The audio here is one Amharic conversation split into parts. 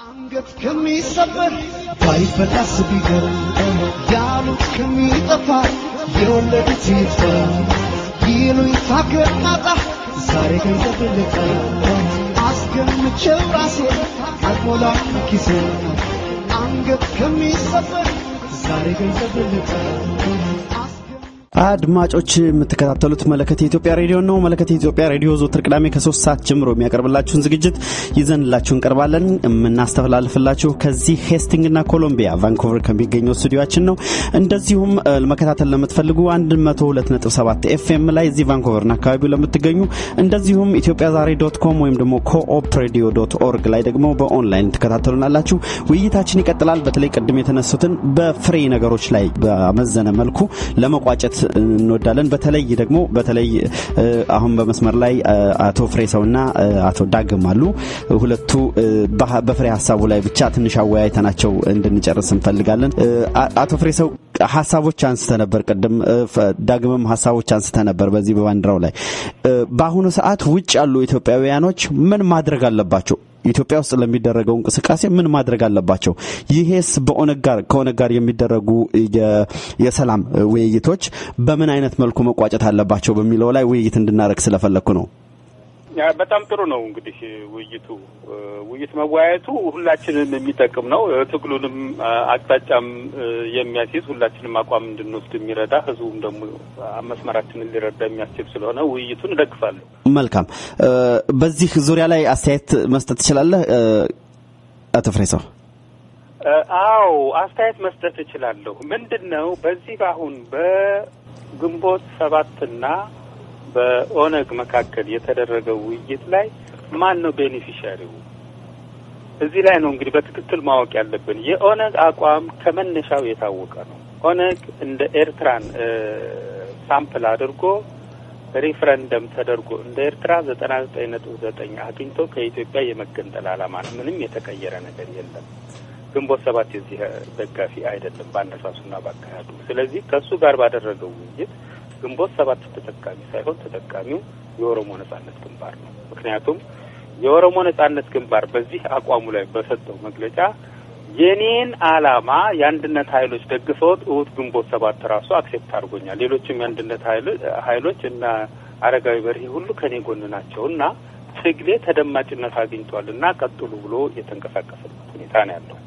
አንገት ከሚሰበር ባይፈታስ ቢገር፣ ያሉት ከሚጠፋ የወለዱት ይጥፋ፣ ይሉኝታ ከማጣ ዛሬ ገንዘብ ልጣ። አስገምቼው ራሴ አልሞላም ኪሴ፣ አንገት ከሚሰበር ዛሬ ገንዘብ ልጣ። አድማጮች፣ የምትከታተሉት መለከት የኢትዮጵያ ሬዲዮ ነው። መለከት የኢትዮጵያ ሬዲዮ ዘወትር ቅዳሜ ከ3 ሰዓት ጀምሮ የሚያቀርብላችሁን ዝግጅት ይዘንላችሁ እንቀርባለን። የምናስተላልፍላችሁ ከዚህ ሄስቲንግና ኮሎምቢያ ቫንኩቨር ከሚገኘው ስቱዲዮአችን ነው። እንደዚሁም መከታተል ለምትፈልጉ 102.7 ኤፍኤም ላይ እዚህ ቫንኩቨርና አካባቢው ለምትገኙ፣ እንደዚሁም ኢትዮጵያ ዛሬ .com ወይም ደግሞ cooperadio.org ላይ ደግሞ በኦንላይን ትከታተሉናላችሁ። ውይይታችን ይቀጥላል። በተለይ ቅድም የተነሱትን በፍሬ ነገሮች ላይ በመዘነ መልኩ ለመቋጨት እንወዳለን። በተለይ ደግሞ በተለይ አሁን በመስመር ላይ አቶ ፍሬሰውና አቶ ዳግም አሉ። ሁለቱ በፍሬ ሀሳቡ ላይ ብቻ ትንሽ አወያይተናቸው እንድንጨርስ እንፈልጋለን። አቶ ፍሬሰው፣ ሀሳቦች አንስተ ነበር ቅድም፣ ዳግምም ሀሳቦች አንስተ ነበር በዚህ በባንዲራው ላይ። በአሁኑ ሰዓት ውጭ ያሉ ኢትዮጵያውያኖች ምን ማድረግ አለባቸው? ኢትዮጵያ ውስጥ ለሚደረገው እንቅስቃሴ ምን ማድረግ አለባቸው? ይሄስ በኦነግ ጋር ከኦነግ ጋር የሚደረጉ የሰላም ውይይቶች በምን አይነት መልኩ መቋጨት አለባቸው በሚለው ላይ ውይይት እንድናደርግ ስለፈለግኩ ነው። በጣም ጥሩ ነው። እንግዲህ ውይይቱ ውይይት መወያየቱ ሁላችንም የሚጠቅም ነው። ትግሉንም አቅጣጫም የሚያስይዝ፣ ሁላችንም አቋም እንድንወስድ የሚረዳ፣ ህዝቡም ደግሞ መስመራችንን ሊረዳ የሚያስችል ስለሆነ ውይይቱን እደግፋለሁ። መልካም። በዚህ ዙሪያ ላይ አስተያየት መስጠት ትችላለህ አቶ ፍሬሰው? አዎ፣ አስተያየት መስጠት እችላለሁ። ምንድን ነው፣ በዚህ በአሁን በግንቦት ሰባትና በኦነግ መካከል የተደረገው ውይይት ላይ ማን ነው beneficiary ው? እዚህ ላይ ነው እንግዲህ በትክክል ማወቅ ያለብን። የኦነግ አቋም ከመነሻው የታወቀ ነው። ኦነግ እንደ ኤርትራን sample አድርጎ ሪፍረንደም ተደርጎ እንደ ኤርትራ 99.9 አግኝቶ ከኢትዮጵያ የመገንጠል ዓላማ ነው። ምንም የተቀየረ ነገር የለም። ግንቦት ሰባት የዚህ ደጋፊ አይደለም በአነሳሱና ባካሄዱ። ስለዚህ ከእሱ ጋር ባደረገው ውይይት ግንቦት ሰባት ተጠቃሚ ሳይሆን ተጠቃሚው የኦሮሞ ነጻነት ግንባር ነው። ምክንያቱም የኦሮሞ ነጻነት ግንባር በዚህ አቋሙ ላይ በሰጠው መግለጫ የኔን ዓላማ የአንድነት ኃይሎች ደግፈውት እሁድ ግንቦት ሰባት ራሱ accept አድርጎኛል። ሌሎችም የአንድነት ኃይሎች እና አረጋዊ በርሄ ሁሉ ከኔ ጎን ናቸው እና ትግሌ ተደማጭነት አግኝቷል እና ቀጥሉ ብሎ የተንቀሳቀሰበት ሁኔታ ነው ያለው።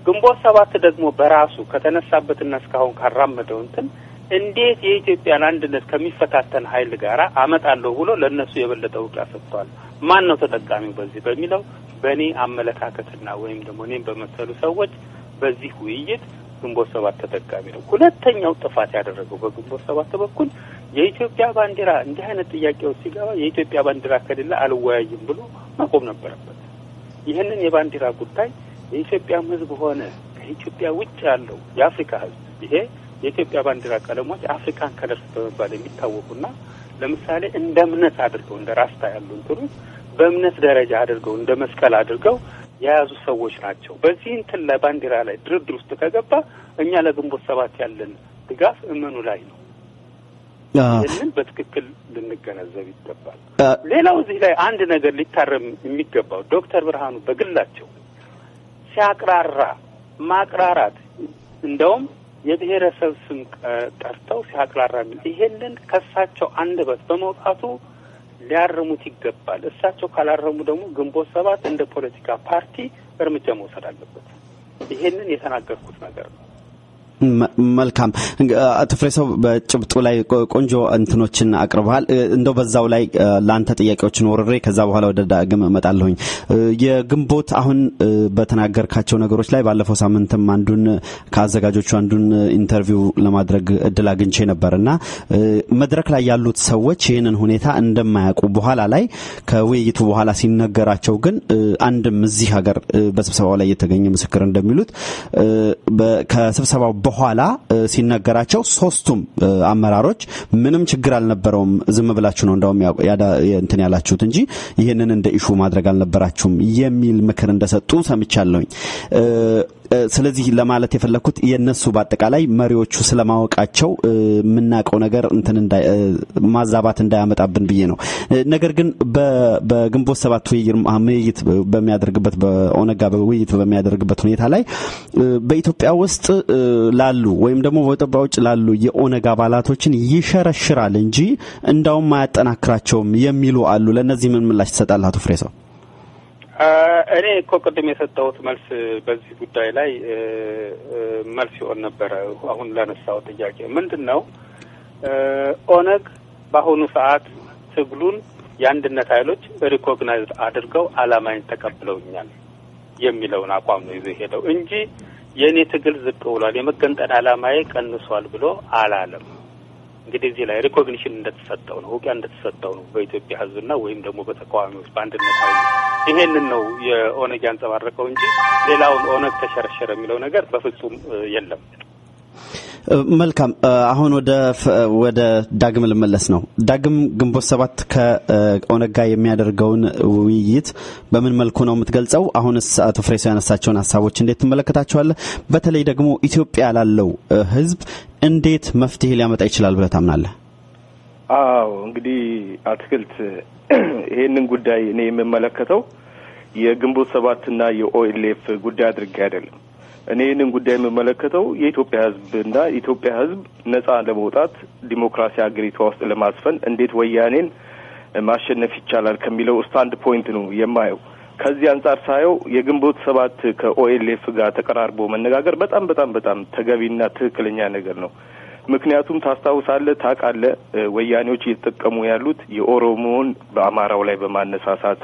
ግንቦት ሰባት ደግሞ በራሱ ከተነሳበትና እስካሁን ካራመደው እንትን እንዴት የኢትዮጵያን አንድነት ከሚፈታተን ኃይል ጋር አመጣለሁ ብሎ ለእነሱ የበለጠ እውቂያ ሰጥቷል። ማን ነው ተጠቃሚው በዚህ በሚለው በእኔ አመለካከትና ወይም ደግሞ እኔም በመሰሉ ሰዎች በዚህ ውይይት ግንቦት ሰባት ተጠቃሚ ነው። ሁለተኛው ጥፋት ያደረገው በግንቦት ሰባት በኩል የኢትዮጵያ ባንዲራ እንዲህ አይነት ጥያቄዎች ሲገባ የኢትዮጵያ ባንዲራ ከሌለ አልወያይም ብሎ መቆም ነበረበት። ይህንን የባንዲራ ጉዳይ የኢትዮጵያም ሕዝብ ሆነ ከኢትዮጵያ ውጭ ያለው የአፍሪካ ሕዝብ፣ ይሄ የኢትዮጵያ ባንዲራ ቀለሞች African colors በመባል የሚታወቁና ለምሳሌ እንደ እምነት አድርገው እንደ ራስታ ያሉ እንትኖች በእምነት ደረጃ አድርገው እንደ መስቀል አድርገው የያዙ ሰዎች ናቸው። በዚህ እንትን ላይ ባንዲራ ላይ ድርድር ውስጥ ከገባ እኛ ለግንቦት ሰባት ያለን ድጋፍ እምኑ ላይ ነው? ይህንን በትክክል ልንገነዘብ ይገባል። ሌላው እዚህ ላይ አንድ ነገር ሊታረም የሚገባው ዶክተር ብርሃኑ በግላቸው ሲያቅራራ ማቅራራት እንደውም የብሔረሰብ ስም ጠርተው ሲያቅራራ የሚል ይሄንን ከሳቸው አንደበት በመውጣቱ ሊያርሙት ይገባል። እሳቸው ካላረሙ ደግሞ ግንቦት ሰባት እንደ ፖለቲካ ፓርቲ እርምጃ መውሰድ አለበት። ይሄንን የተናገርኩት ነገር ነው። መልካም፣ አቶ ፍሬሰው፣ በጭብጡ ላይ ቆንጆ እንትኖችን አቅርበሃል። እንደው በዛው ላይ ለአንተ ጥያቄዎችን ወርሬ ከዛ በኋላ ወደ ዳግም እመጣለሁኝ። የግንቦት አሁን በተናገርካቸው ነገሮች ላይ ባለፈው ሳምንትም አንዱን ከአዘጋጆቹ አንዱን interview ለማድረግ እድል አግኝቼ ነበር እና መድረክ ላይ ያሉት ሰዎች ይህንን ሁኔታ እንደማያውቁ በኋላ ላይ ከውይይቱ በኋላ ሲነገራቸው ግን አንድም እዚህ ሀገር በስብሰባው ላይ የተገኘ ምስክር እንደሚሉት ከስብሰባው በኋላ ሲነገራቸው ሶስቱም አመራሮች ምንም ችግር አልነበረውም፣ ዝም ብላችሁ ነው እንደውም እንትን ያላችሁት እንጂ ይህንን እንደ issue ማድረግ አልነበራችሁም የሚል ምክር እንደሰጡ ሰምቻለሁኝ። ስለዚህ ለማለት የፈለኩት የነሱ በአጠቃላይ መሪዎቹ ስለማወቃቸው የምናውቀው ነገር እንትን ማዛባት እንዳያመጣብን ብዬ ነው። ነገር ግን በግንቦት 7 ውይይት በሚያደርግበት በኦነግ ውይይት በሚያደርግበት ሁኔታ ላይ በኢትዮጵያ ውስጥ ላሉ ወይም ደግሞ በኢትዮጵያ ውጭ ላሉ የኦነግ አባላቶችን ይሸረሽራል እንጂ እንዳውም አያጠናክራቸውም የሚሉ አሉ። ለነዚህ ምን ምላሽ ትሰጣለህ አቶ ፍሬሰው? እኔ እኮ ቅድም የሰጠሁት መልስ በዚህ ጉዳይ ላይ መልስ ይሆን ነበረ። አሁን ላነሳው ጥያቄ ምንድነው፣ ኦነግ በአሁኑ ሰዓት ትግሉን የአንድነት ኃይሎች recognize አድርገው አላማዬን ተቀብለውኛል የሚለውን አቋም ነው ይዞ ሄደው እንጂ የኔ ትግል ዝቅ ብሏል፣ የመገንጠል አላማዬ ቀንሷል ብሎ አላለም። እንግዲህ እዚህ ላይ recognition እንደተሰጠው ነው፣ እውቅና እንደተሰጠው ነው በኢትዮጵያ ሕዝብና ወይም ደግሞ በተቃዋሚዎች በአንድነት ኃይሎች። ይሄንን ነው የኦነግ ያንጸባረቀው እንጂ ሌላውን ኦነግ ተሸረሸረ የሚለው ነገር በፍጹም የለም። መልካም። አሁን ወደ ዳግም ልመለስ ነው። ዳግም፣ ግንቦት 7 ከኦነግ ጋር የሚያደርገውን ውይይት በምን መልኩ ነው የምትገልጸው? አሁንስ አቶ ፍሬሰው ያነሳቸውን ሀሳቦች እንዴት ትመለከታቸዋለህ? በተለይ ደግሞ ኢትዮጵያ ላለው ሕዝብ እንዴት መፍትሄ ሊያመጣ ይችላል ብለህ ታምናለህ? አዎ፣ እንግዲህ አትክልት፣ ይሄንን ጉዳይ እኔ የምመለከተው የግንቦት 7ና የ OLF ጉዳይ አድርጌ አይደለም። እኔ ይህንን ጉዳይ የምመለከተው የኢትዮጵያ ሕዝብና ኢትዮጵያ ሕዝብ ነጻ ለመውጣት፣ ዲሞክራሲ ሀገሪቷ ውስጥ ለማስፈን እንዴት ወያኔን ማሸነፍ ይቻላል ከሚለው stand point ነው የማየው። ከዚህ አንጻር ሳየው የግንቦት 7 ከ OLF ጋር ተቀራርቦ መነጋገር በጣም በጣም በጣም ተገቢና ትክክለኛ ነገር ነው። ምክንያቱም ታስታውሳለህ፣ ታውቃለህ፣ ወያኔዎች እየተጠቀሙ ያሉት የኦሮሞውን በአማራው ላይ በማነሳሳት፣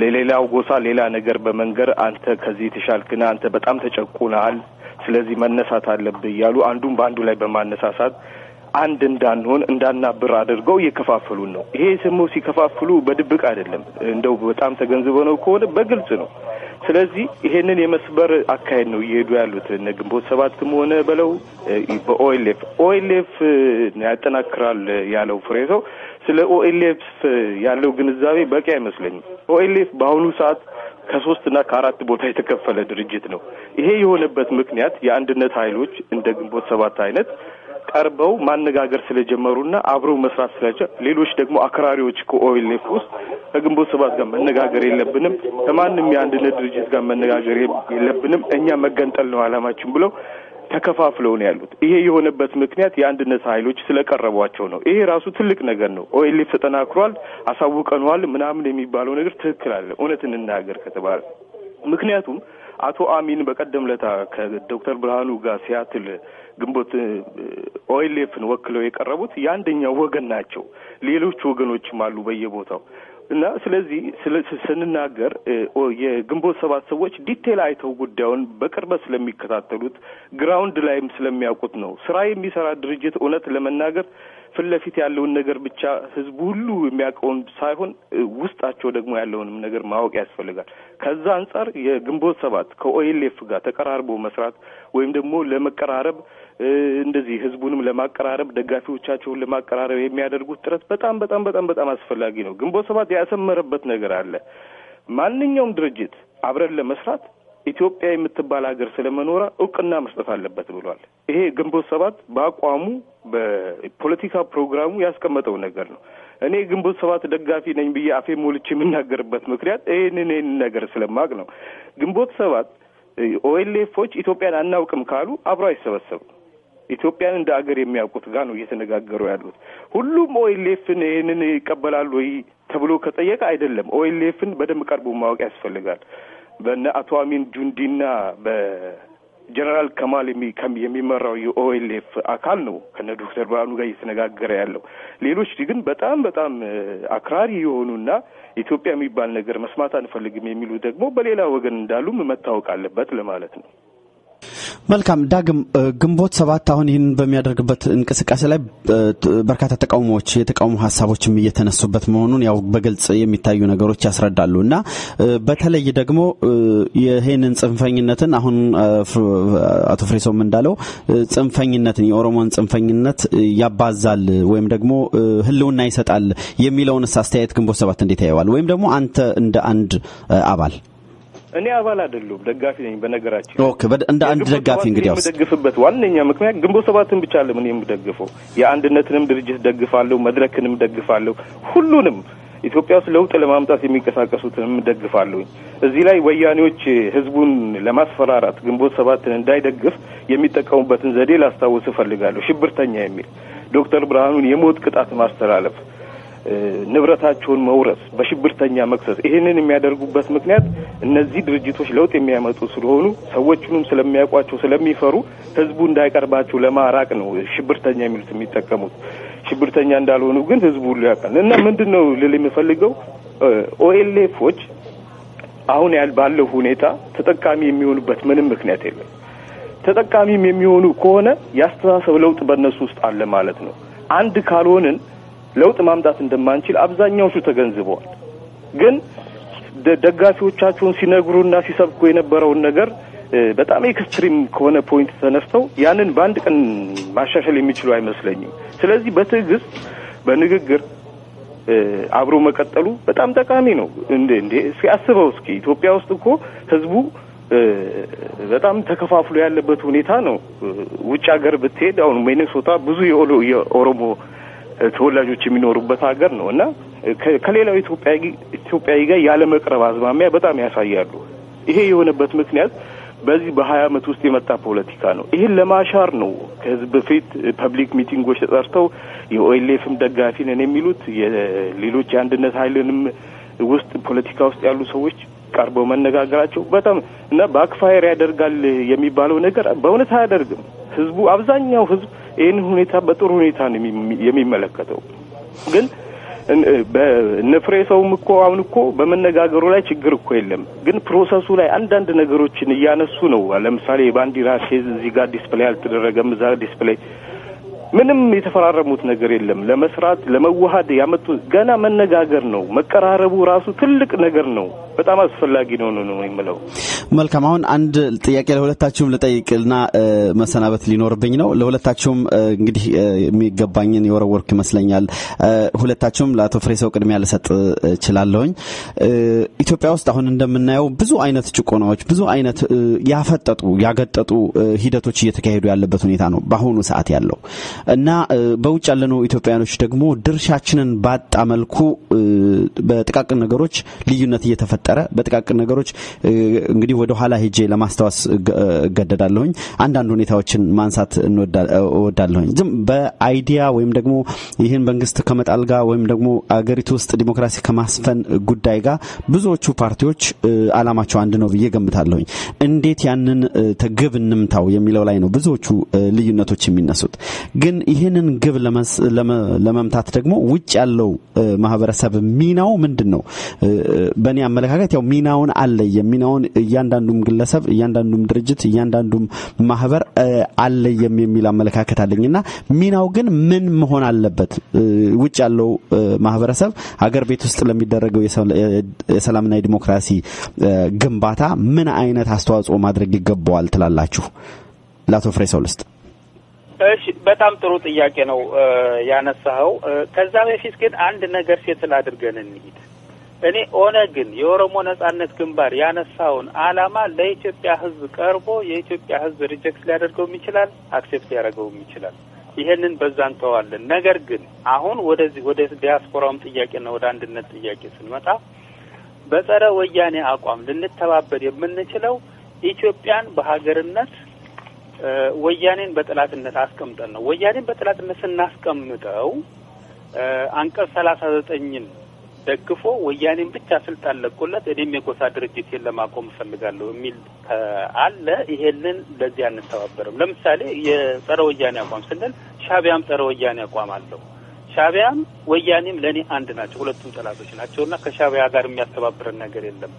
ለሌላው ጎሳ ሌላ ነገር በመንገር፣ አንተ ከዚህ የተሻልክና አንተ በጣም ተጨቁነሃል፣ ስለዚህ መነሳት አለብህ እያሉ አንዱን በአንዱ ላይ በማነሳሳት አንድ እንዳንሆን፣ እንዳናብር አድርገው እየከፋፈሉን ነው። ይሄ ስሙ ሲከፋፍሉ በድብቅ አይደለም፣ እንደው በጣም ተገንዝበው ነው ከሆነ በግልጽ ነው። ስለዚህ ይሄንን የመስበር አካሄድ ነው እየሄዱ ያሉት እነ ግንቦት 7ም ሆነ በለው በ OLF። OLF ያጠናክራል ያለው ፍሬ ሰው ስለ OLF ያለው ግንዛቤ በቂ አይመስለኝም። OLF በአሁኑ ሰዓት ከሶስት እና ከአራት ቦታ የተከፈለ ድርጅት ነው። ይሄ የሆነበት ምክንያት የአንድነት ኃይሎች እንደ ግንቦት 7 አይነት ቀርበው ማነጋገር ስለጀመሩና አብረው መስራት ስለጀመሩ፣ ሌሎች ደግሞ አክራሪዎች ከ OLF ውስጥ ከግንቦት 7 ጋር መነጋገር የለብንም፣ ከማንም የአንድነት ድርጅት ጋር መነጋገር የለብንም፣ እኛ መገንጠል ነው አላማችን ብለው ተከፋፍለው ነው ያሉት። ይሄ የሆነበት ምክንያት የአንድነት ኃይሎች ስለቀረቧቸው ነው። ይሄ ራሱ ትልቅ ነገር ነው። OLF ተጠናክሯል፣ አሳውቀነዋል ምናምን የሚባለው ነገር ትክክል አለ እውነት እንናገር ከተባለ። ምክንያቱም አቶ አሚን በቀደም ለታ ከዶክተር ብርሃኑ ጋር ሲያትል ግንቦት OLF ን ወክለው የቀረቡት የአንደኛው ወገን ናቸው። ሌሎች ወገኖችም አሉ በየቦታው። እና ስለዚህ ስንናገር የግንቦት 7 ሰዎች detail አይተው ጉዳዩን በቅርበት ስለሚከታተሉት፣ ground ላይም ስለሚያውቁት ነው። ስራ የሚሰራ ድርጅት እውነት ለመናገር ፊት ለፊት ያለውን ነገር ብቻ ህዝቡ ሁሉ የሚያውቀውን ሳይሆን ውስጣቸው ደግሞ ያለውንም ነገር ማወቅ ያስፈልጋል። ከዛ አንጻር የግንቦት 7 ከ OLF ጋር ተቀራርቦ መስራት ወይም ደግሞ ለመቀራረብ፣ እንደዚህ ህዝቡንም ለማቀራረብ፣ ደጋፊዎቻቸውን ለማቀራረብ የሚያደርጉት ጥረት በጣም በጣም በጣም በጣም አስፈላጊ ነው። ግንቦት 7 ያሰመረበት ነገር አለ። ማንኛውም ድርጅት አብረን ለመስራት ኢትዮጵያ የምትባል ሀገር ስለመኖሯ እውቅና መስጠት አለበት ብሏል። ይሄ ግንቦት 7 በአቋሙ በፖለቲካ ፕሮግራሙ ያስቀመጠው ነገር ነው። እኔ ግንቦት 7 ደጋፊ ነኝ ብዬ አፌ ሞልቼ የምናገርበት ምክንያት ይህንን ነገር ስለማቅ ነው። ግንቦት 7 OLF ኦች ኢትዮጵያን አናውቅም ካሉ አብሮ አይሰበሰብም። ኢትዮጵያን እንደ አገር የሚያውቁት ጋር ነው እየተነጋገሩ ያሉት። ሁሉም OLF ን ይህንን ይቀበላሉ ወይ ተብሎ ከጠየቀ አይደለም። OLF ን በደንብ ቀርቦ ማወቅ ያስፈልጋል። በነ አቶ አሚን ጁንዲና በጀነራል ከማል የሚመራው የ OLF አካል ነው ከነ ዶክተር ብርሃኑ ጋር እየተነጋገረ ያለው። ሌሎች ግን በጣም በጣም አክራሪ የሆኑና ኢትዮጵያ የሚባል ነገር መስማት አንፈልግም የሚሉ ደግሞ በሌላ ወገን እንዳሉም መታወቅ አለበት ለማለት ነው። መልካም ዳግም፣ ግንቦት 7 አሁን ይህንን በሚያደርግበት እንቅስቃሴ ላይ በርካታ ተቃውሞዎች፣ የተቃውሞ ሀሳቦችም እየተነሱበት መሆኑን ያው በግልጽ የሚታዩ ነገሮች ያስረዳሉ። እና በተለይ ደግሞ ይህንን ጽንፈኝነትን፣ አሁን አቶ ፍሬሶም እንዳለው፣ ጽንፈኝነትን፣ የኦሮሞን ጽንፈኝነት ያባዛል ወይም ደግሞ ህልውና ይሰጣል የሚለውንስ አስተያየት ግንቦት 7 እንዴት ያየዋል? ወይም ደግሞ አንተ እንደ አንድ አባል? እኔ አባል አይደለሁም፣ ደጋፊ ነኝ። በነገራችን Okay፣ እንደ አንድ ደጋፊ እንግዲህ ያውስ የምደግፍበት ዋነኛ ምክንያት ግንቦት ሰባትን ብቻ አይደለም እኔ የምደግፈው፣ የአንድነትንም ድርጅት ደግፋለሁ፣ መድረክንም ደግፋለሁ፣ ሁሉንም ኢትዮጵያ ውስጥ ለውጥ ለማምጣት የሚንቀሳቀሱትንም ደግፋለሁ። እዚህ ላይ ወያኔዎች ህዝቡን ለማስፈራራት ግንቦት ሰባትን እንዳይደግፍ የሚጠቀሙበትን ዘዴ ላስታውስ እፈልጋለሁ። ሽብርተኛ የሚል፣ ዶክተር ብርሃኑን የሞት ቅጣት ማስተላለፍ፣ ንብረታቸውን መውረስ፣ በሽብርተኛ መክሰስ። ይህንን የሚያደርጉበት ምክንያት እነዚህ ድርጅቶች ለውጥ የሚያመጡ ስለሆኑ፣ ሰዎቹንም ስለሚያውቋቸው ስለሚፈሩ ህዝቡ እንዳይቀርባቸው ለማራቅ ነው ሽብርተኛ የሚሉት የሚጠቀሙት። ሽብርተኛ እንዳልሆኑ ግን ህዝቡ ሁሉ ያውቃል። እና ምንድን ነው ልል የምፈልገው፣ OLF ኦች አሁን ያል ባለው ሁኔታ ተጠቃሚ የሚሆኑበት ምንም ምክንያት የለም። ተጠቃሚም የሚሆኑ ከሆነ የአስተሳሰብ ለውጥ በእነሱ ውስጥ አለ ማለት ነው። አንድ ካልሆንን ለውጥ ማምጣት እንደማንችል አብዛኛዎቹ ተገንዝበዋል። ግን ደጋፊዎቻቸውን ሲነግሩና ሲሰብኩ የነበረውን ነገር በጣም extreme ከሆነ point ተነስተው ያንን በአንድ ቀን ማሻሻል የሚችሉ አይመስለኝም። ስለዚህ በትዕግስት፣ በንግግር አብሮ መቀጠሉ በጣም ጠቃሚ ነው። እንዴ እስኪ አስበው እስኪ፣ ኢትዮጵያ ውስጥ እኮ ህዝቡ በጣም ተከፋፍሎ ያለበት ሁኔታ ነው። ውጭ ሀገር ብትሄድ አሁን ሚኔሶታ ብዙ የኦሮሞ ተወላጆች የሚኖሩበት ሀገር ነው እና ከሌላው ኢትዮጵያዊ ጋር ያለመቅረብ አዝማሚያ በጣም ያሳያሉ። ይሄ የሆነበት ምክንያት በዚህ በ20 አመት ውስጥ የመጣ ፖለቲካ ነው። ይህን ለማሻር ነው ከህዝብ በፊት public meeting ኦች ተጠርተው የ OLF ም ደጋፊ ነን የሚሉት፣ የሌሎች የአንድነት ኃይልንም ውስጥ ፖለቲካ ውስጥ ያሉ ሰዎች ቀርበው መነጋገራቸው በጣም እና backfire ያደርጋል የሚባለው ነገር በእውነት አያደርግም። ህዝቡ፣ አብዛኛው ህዝብ ይህን ሁኔታ በጥሩ ሁኔታ ነው የሚመለከተው። ግን እነ ፍሬ ሰውም እኮ አሁን እኮ በመነጋገሩ ላይ ችግር እኮ የለም። ግን process ኡ ላይ አንዳንድ ነገሮችን እያነሱ ነው። ለምሳሌ የባንዲራ case እዚህ ጋር display አልተደረገም፣ እዛ display፣ ምንም የተፈራረሙት ነገር የለም። ለመስራት ለመዋሃድ ያመጡ ገና መነጋገር ነው። መቀራረቡ ራሱ ትልቅ ነገር ነው። በጣም አስፈላጊ ነው ነው የምለው። መልካም። አሁን አንድ ጥያቄ ለሁለታችሁም ልጠይቅና መሰናበት ሊኖርብኝ ነው። ለሁለታችሁም እንግዲህ የሚገባኝን የወረወርኩ ይመስለኛል። ሁለታችሁም ለአቶ ፍሬሰው ቅድሚያ ልሰጥ እችላለሁኝ። ኢትዮጵያ ውስጥ አሁን እንደምናየው ብዙ አይነት ጭቆናዎች፣ ብዙ አይነት ያፈጠጡ ያገጠጡ ሂደቶች እየተካሄዱ ያለበት ሁኔታ ነው በአሁኑ ሰዓት ያለው። እና በውጭ ያለነው ኢትዮጵያውያኖች ደግሞ ድርሻችንን ባጣ መልኩ በጥቃቅን ነገሮች ልዩነት እየተፈጠረ፣ በጥቃቅን ነገሮች እንግዲህ ወደ ኋላ ሄጄ ለማስታወስ እገደዳለሁኝ። አንዳንድ ሁኔታዎችን ማንሳት እወዳለሁኝ። ዝም በ idea ወይም ደግሞ ይህን መንግስት ከመጣል ጋር ወይም ደግሞ አገሪቱ ውስጥ ዲሞክራሲ ከማስፈን ጉዳይ ጋር ብዙዎቹ ፓርቲዎች አላማቸው አንድ ነው ብዬ ገምታለሁኝ። እንዴት ያንን ግብ እንምታው የሚለው ላይ ነው ብዙዎቹ ልዩነቶች የሚነሱት። ግን ይህንን ግብ ለመምታት ደግሞ ውጭ ያለው ማህበረሰብ ሚናው ምንድን ነው? በእኔ አመለካከት ያው ሚናውን አለየም። ሚናውን እያንዳንዱም ግለሰብ፣ እያንዳንዱም ድርጅት፣ እያንዳንዱም ማህበር አለየም የሚል አመለካከት አለኝ። እና ሚናው ግን ምን መሆን አለበት? ውጭ ያለው ማህበረሰብ ሀገር ቤት ውስጥ ለሚደረገው የሰላምና የዲሞክራሲ ግንባታ ምን አይነት አስተዋጽኦ ማድረግ ይገባዋል ትላላችሁ? ለአቶ ፍሬሰው ልስጥ። እሺ፣ በጣም ጥሩ ጥያቄ ነው ያነሳኸው። ከዛ በፊት ግን አንድ ነገር settle አድርገን እንሂድ። እኔ ኦነግን፣ የኦሮሞ ነጻነት ግንባር ያነሳውን አላማ ለኢትዮጵያ ሕዝብ ቀርቦ የኢትዮጵያ ሕዝብ reject ሊያደርገውም ይችላል፣ accept ሊያደርገውም ይችላል። ይሄንን በዛ እንተዋለን። ነገር ግን አሁን ወደዚህ ወደ ዲያስፖራውም ጥያቄና ወደ አንድነት ጥያቄ ስንመጣ በጸረ ወያኔ አቋም ልንተባበር የምንችለው ኢትዮጵያን በሀገርነት፣ ወያኔን በጠላትነት አስቀምጠን ነው። ወያኔን በጠላትነት ስናስቀምጠው አንቀጽ 39ን ደግፎ ወያኔን ብቻ ስልጣን ለቆለት እኔም የጎሳ ድርጅቴን ለማቆም እፈልጋለሁ የሚል አለ። ይሄንን ለዚህ አንተባበርም። ለምሳሌ የጸረ ወያኔ አቋም ስንል ሻቢያም ጸረ ወያኔ አቋም አለው። ሻቢያም ወያኔም ለእኔ አንድ ናቸው። ሁለቱም ጠላቶች ናቸው እና ከሻቢያ ጋር የሚያስተባብረን ነገር የለም።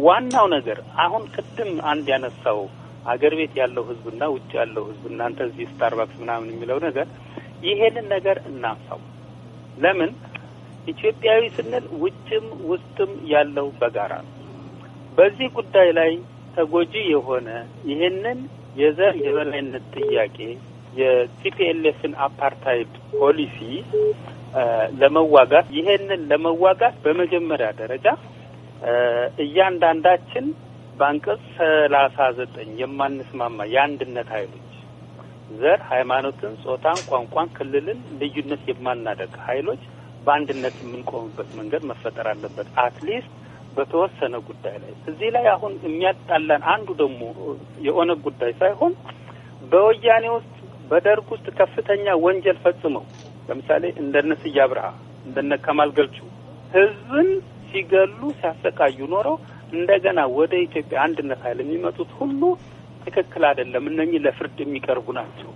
ዋናው ነገር አሁን ቅድም አንድ ያነሳው አገር ቤት ያለው ህዝብና ውጭ ያለው ህዝብ፣ እናንተ እዚህ ስታርባክስ ምናምን የሚለው ነገር፣ ይሄንን ነገር እናንሳው። ለምን? ኢትዮጵያዊ ስንል ውጭም ውስጥም ያለው በጋራ ነው። በዚህ ጉዳይ ላይ ተጎጂ የሆነ ይሄንን የዘር የበላይነት ጥያቄ፣ የ TPLF ን አፓርታይድ ፖሊሲ ለመዋጋት፣ ይሄንን ለመዋጋት በመጀመሪያ ደረጃ እያንዳንዳችን በአንቀጽ 39 የማንስማማ የአንድነት ኃይሎች ዘር፣ ሃይማኖትን፣ ጾታን፣ ቋንቋን፣ ክልልን ልዩነት የማናደርግ ኃይሎች በአንድነት የምንቆምበት መንገድ መፈጠር አለበት። At least በተወሰነ ጉዳይ ላይ። እዚህ ላይ አሁን የሚያጣላን አንዱ ደግሞ የኦነግ ጉዳይ ሳይሆን በወያኔ ውስጥ፣ በደርግ ውስጥ ከፍተኛ ወንጀል ፈጽመው፣ ለምሳሌ እንደነ ስዬ አብርሃ፣ እንደነ ከማል ገልቹ ህዝብን ሲገሉ ሲያሰቃዩ ኖረው እንደገና ወደ ኢትዮጵያ አንድነት ኃይል የሚመጡት ሁሉ ትክክል አይደለም። እነኚህ ለፍርድ የሚቀርቡ ናቸው።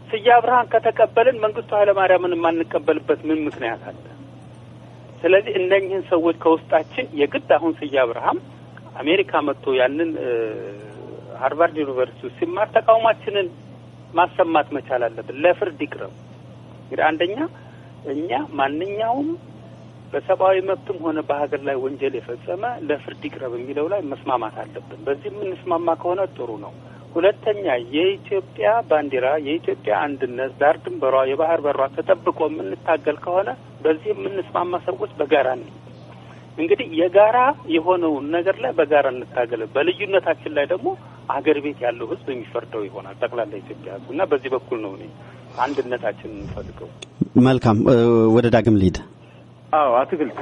ስዬ አብርሃን ከተቀበልን መንግስቱ ኃይለማርያምን የማንቀበልበት ምን ምክንያት አለ? ስለዚህ እነኚህን ሰዎች ከውስጣችን የግድ አሁን ስዬ አብርሃም አሜሪካ መጥቶ ያንን ሃርቫርድ ዩኒቨርሲቲ ሲማር ተቃውሟችንን ማሰማት መቻል አለብን። ለፍርድ ይቅረብ። እንግዲህ አንደኛ እኛ ማንኛውም በሰብአዊ መብትም ሆነ በሀገር ላይ ወንጀል የፈጸመ ለፍርድ ይቅረብ የሚለው ላይ መስማማት አለብን። በዚህ የምንስማማ ከሆነ ጥሩ ነው። ሁለተኛ የኢትዮጵያ ባንዲራ፣ የኢትዮጵያ አንድነት፣ ዳር ድንበሯ፣ የባህር በሯ ተጠብቆ የምንታገል ከሆነ በዚህ የምንስማማ ሰዎች በጋራ ነው። እንግዲህ የጋራ የሆነውን ነገር ላይ በጋራ እንታገል። በልዩነታችን ላይ ደግሞ አገር ቤት ያለው ህዝብ የሚፈርደው ይሆናል፣ ጠቅላላ ኢትዮጵያ ህዝብ፣ እና በዚህ በኩል ነው እኔ አንድነታችን የምንፈልገው። መልካም፣ ወደ ዳግም ልሂድ። አዎ አትክልት፣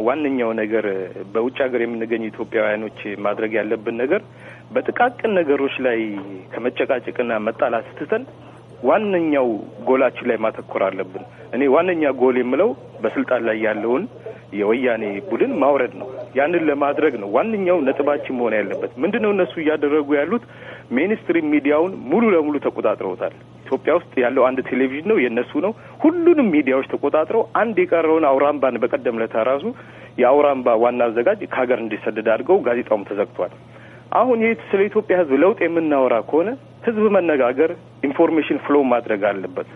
ዋነኛው ነገር በውጭ ሀገር የምንገኙ ኢትዮጵያውያኖች ማድረግ ያለብን ነገር በጥቃቅን ነገሮች ላይ ከመጨቃጨቅና መጣላት ትተን ዋነኛው ጎላችን ላይ ማተኮር አለብን። እኔ ዋነኛ ጎል የምለው በስልጣን ላይ ያለውን የወያኔ ቡድን ማውረድ ነው። ያንን ለማድረግ ነው ዋነኛው ነጥባችን መሆን ያለበት። ምንድነው እነሱ እያደረጉ ያሉት? Mainstream ሚዲያውን ሙሉ ለሙሉ ተቆጣጥረውታል። ኢትዮጵያ ውስጥ ያለው አንድ ቴሌቪዥን ነው፣ የነሱ ነው። ሁሉንም ሚዲያዎች ተቆጣጥረው አንድ የቀረውን አውራምባን በቀደም ለታ ራሱ የአውራምባ ዋና አዘጋጅ ከሀገር እንዲሰደድ አድርገው ጋዜጣውም ተዘግቷል። አሁን ይህ ስለ ኢትዮጵያ ሕዝብ ለውጥ የምናወራ ከሆነ ሕዝብ መነጋገር፣ information flow ማድረግ አለበት።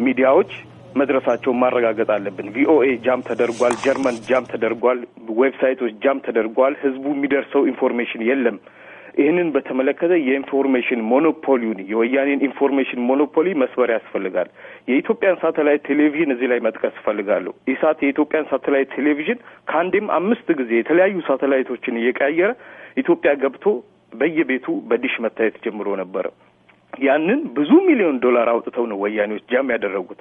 ሚዲያዎች መድረሳቸውን ማረጋገጥ አለብን። ቪኦኤ jam ተደርጓል፣ ጀርመን jam ተደርጓል፣ website ኦች jam ተደርጓል። ህዝቡ የሚደርሰው information የለም። ይህንን በተመለከተ የ information monopoly ውን፣ የወያኔን information monopoly መስበር ያስፈልጋል። የኢትዮጵያን ሳተላይት ቴሌቪዥን እዚህ ላይ መጥቀስ እፈልጋለሁ። ኢሳት የኢትዮጵያን ሳተላይት ቴሌቪዥን ከአንዴም አምስት ጊዜ የተለያዩ ሳተላይቶችን እየቀያየረ ኢትዮጵያ ገብቶ በየቤቱ በዲሽ መታየት ጀምሮ ነበረ። ያንን ብዙ ሚሊዮን ዶላር አውጥተው ነው ወያኔዎች jam ያደረጉት።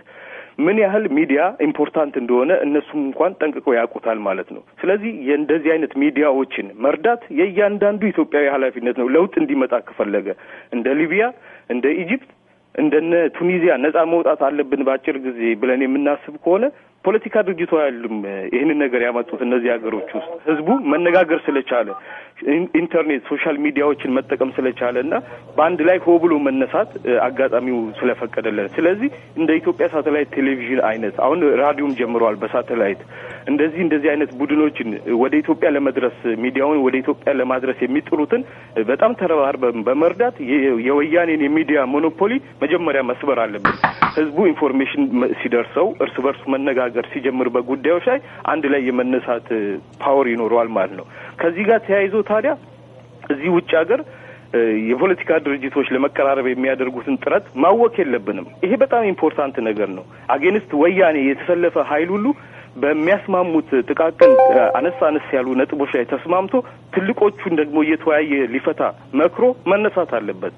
ምን ያህል ሚዲያ important እንደሆነ እነሱም እንኳን ጠንቅቀው ያውቁታል ማለት ነው። ስለዚህ የእንደዚህ አይነት ሚዲያዎችን መርዳት የእያንዳንዱ ኢትዮጵያዊ ኃላፊነት ነው። ለውጥ እንዲመጣ ከፈለገ እንደ ሊቢያ፣ እንደ Egypt፣ እንደነ ቱኒዚያ ነጻ መውጣት አለብን በአጭር ጊዜ ብለን የምናስብ ከሆነ ፖለቲካ ድርጅቱ አይደሉም ይህንን ነገር ያመጡት። እነዚህ ሀገሮች ውስጥ ህዝቡ መነጋገር ስለቻለ፣ ኢንተርኔት፣ social ሚዲያዎችን መጠቀም ስለቻለ እና በአንድ ላይ ሆ ብሎ መነሳት አጋጣሚው ስለፈቀደለን፣ ስለዚህ እንደ ኢትዮጵያ ሳተላይት ቴሌቪዥን አይነት፣ አሁን ራዲዮም ጀምረዋል በሳተላይት፣ እንደዚህ አይነት ቡድኖችን ወደ ኢትዮጵያ ለመድረስ፣ ሚዲያውን ወደ ኢትዮጵያ ለማድረስ የሚጥሩትን በጣም ተረባርበን በመርዳት የወያኔን የሚዲያ monopoly መጀመሪያ መስበር አለብን። ህዝቡ information ሲደርሰው፣ እርስ በርሱ መነጋገር ሲጀምር በጉዳዮች ላይ አንድ ላይ የመነሳት power ይኖረዋል ማለት ነው። ከዚህ ጋር ተያይዞ ታዲያ እዚህ ውጭ ሀገር የፖለቲካ ድርጅቶች ለመቀራረብ የሚያደርጉትን ጥረት ማወክ የለብንም። ይሄ በጣም important ነገር ነው። Against ወያኔ የተሰለፈ ኃይል ሁሉ በሚያስማሙት ጥቃቅን አነስ አነስ ያሉ ነጥቦች ላይ ተስማምቶ ትልቆቹን ደግሞ እየተወያየ ሊፈታ መክሮ መነሳት አለበት።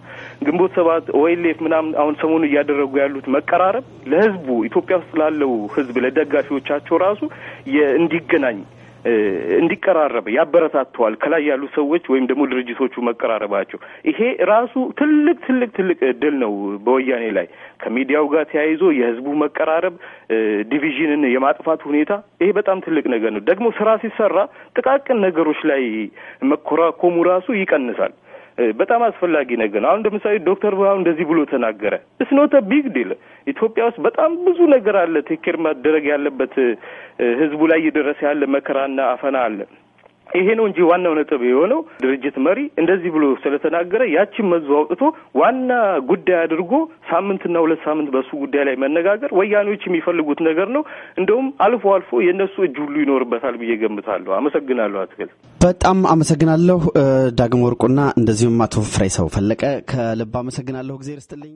ግንቦት 7፣ ኦኤልኤፍ ምናምን አሁን ሰሞኑ እያደረጉ ያሉት መቀራረብ ለህዝቡ፣ ኢትዮጵያ ውስጥ ላለው ህዝብ፣ ለደጋፊዎቻቸው ራሱ እንዲገናኝ፣ እንዲቀራረብ ያበረታተዋል። ከላይ ያሉ ሰዎች ወይም ደግሞ ድርጅቶቹ መቀራረባቸው ይሄ ራሱ ትልቅ ትልቅ ትልቅ እድል ነው በወያኔ ላይ። ከሚዲያው ጋር ተያይዞ የህዝቡ መቀራረብ፣ division ን የማጥፋት ሁኔታ ይሄ በጣም ትልቅ ነገር ነው። ደግሞ ስራ ሲሰራ ጥቃቅን ነገሮች ላይ መኮራኮሙ ራሱ ይቀንሳል። በጣም አስፈላጊ ነገር ነው። አሁን ለምሳሌ ዶክተር ብርሃኑ እንደዚህ ብሎ ተናገረ። It's not a big deal። ኢትዮጵያ ውስጥ በጣም ብዙ ነገር አለ take care መደረግ ያለበት፣ ህዝቡ ላይ እየደረሰ ያለ መከራና አፈና አለ። ይሄ ነው እንጂ ዋናው ነጥብ የሆነው ድርጅት መሪ እንደዚህ ብሎ ስለተናገረ ያችን መዞ አውጥቶ ዋና ጉዳይ አድርጎ ሳምንትና 2 ሳምንት በሱ ጉዳይ ላይ መነጋገር ወያኔዎች የሚፈልጉት ነገር ነው። እንደውም አልፎ አልፎ የእነሱ እጅ ሁሉ ይኖርበታል ብዬ ገምታለሁ። አመሰግናለሁ አትክልት። በጣም አመሰግናለሁ ዳግም ወርቁና እንደዚሁም አቶ ፍሬሰው ፈለቀ፣ ከልብ አመሰግናለሁ። እግዜር ይስጥልኝ።